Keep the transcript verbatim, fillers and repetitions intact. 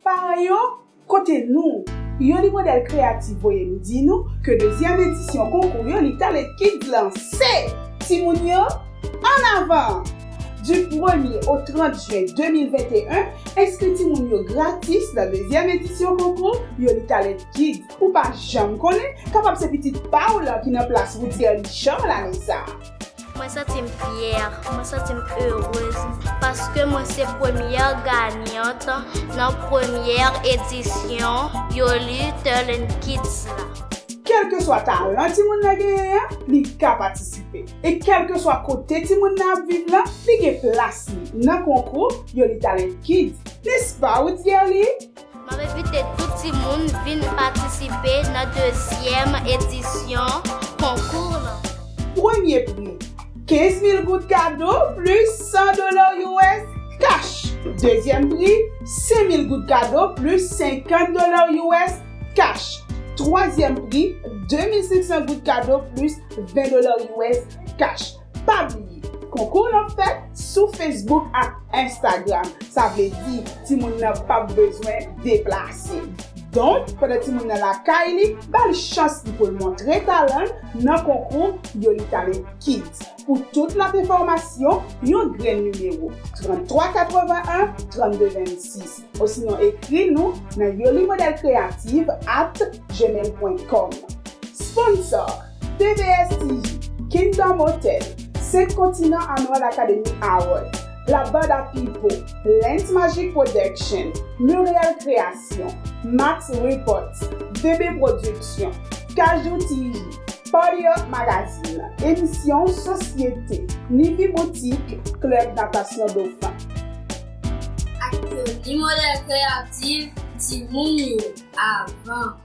Paran yo, kote nou? Yoli Modèl Kreyatif voye m di nou ke dezyèm edisyon konkou Yoli Talent Kids lanse! Timoun yo, an avan! Du premye au trant jen de mil venteyen, enskri timoun yo gratis nan dezyèm edisyon konkou Yoli Talent Kids. Ou pa janm konnen, kapab se pitit pa w lan ki nan plas Woodierly Jean lane sa a. Mwen santi m fyè, mwen santi m erez, paske mwen se premyè ganyant nan premyè edisyon Yoli Talent Kids la. Kèlkeswa talan timoun nan genyen an, li ka patisipe. E kèlkeswa kote timoun nan ap viv lan, li gen plas li nan konkou Yoli Talent Kids. Nèspa, Woodierly? M ap envite tout timoun vin patisipe nan dezyèm edisyon konkou lan. Premye pri, kenz mil goud kado plis san dola U S cash. Dezyèm pri, senk mil goud kado plis senkant dola U S cash. Twazyèm pri, de mil senk san goud kado plis ven dola U S cash. Pa bliye, konkou lan fèt sou Facebook ak Instagram. Sa vle di, timoun nan p ap bezwen deplase. Donk, pandan timoun nan lakay li, ba l chans li pou l montre talan l nan konkou Yoli Talent Kids. Pou tout lòt enfòmasyon, yon grenn nimewo, trant twa katreven en, trant de vennsis, osinon ekri nou nan yoli modèl kreyatif at gmail pwen kòm. Sponsor, T V S T V, Kingdom Hotel, Senk Kontinan Anwèl Academy Award, La Banda People, Lens Magic Production, Muriel Création, Max Reports, V B Production, Cajou T V, Party Up Magazine, emisyon Sosyete, Nivi Boutique, Club Natation Dauphin. Ak Yoli Modèl Kreyatif, timoun yo, avan.